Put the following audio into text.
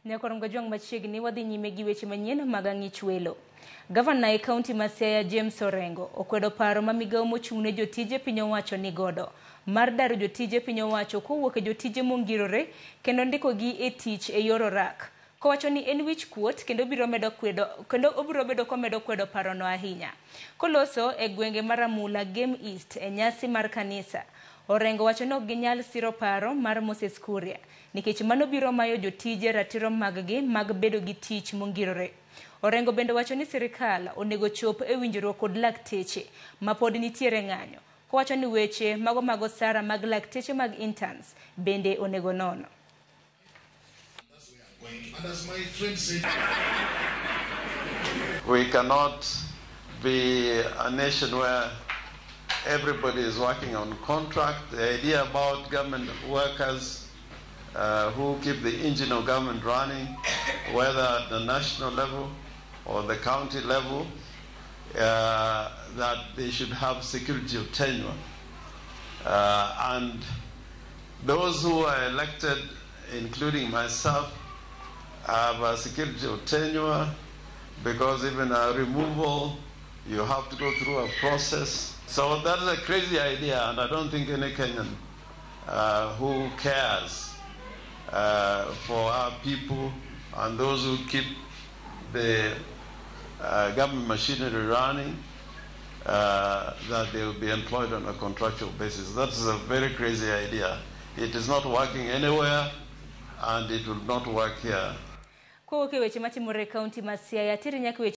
Nyakorom Gajwang' machiegni wadhi nyime gi weche manyien mag ang'ich welo. Gavana e kaunti ma Siaya James Orengo okwedo paro ma migawo mochung' ne jotije piny owacho ni godo mar daro jotije piny owacho kowuok e jotije mongirore kendo ndikogi e tich e yor orak. Kowacho ni en wich kuot kendo biro medo kwedo kendo obiro bedo komedo kwedo parono ahinya. Koloso e gwenge mar Amula Game East e nyasi mar kanisa, Orengo wacho ni ok ginyal siro paro mar Moses Kuria nikech mano biro mayo jotije ratiro mag-gi mag bedo gi tich mongirore. Orengo bende wacho ni sirikal onego chop e winjruok kod lakteche ma pod nitiere ng'anyo. Kowacho ni weche mago mag osara mag lakteche mag interns bende onego nono. And as my friend said, We cannot be a nation where everybody is working on contract. The idea about government workers who keep the engine of government running, whether at the national level or the county level, that they should have security of tenure. And those who are elected, including myself, have a security of tenure because even a removal, you have to go through a process. So that is a crazy idea, and I don't think any Kenyan who cares for our people and those who keep the government machinery running, that they will be employed on a contractual basis. That is a very crazy idea. It is not working anywhere, and it will not work here. Kowuok e weche matimore e kaunti ma Siaya, tiri nyaka weche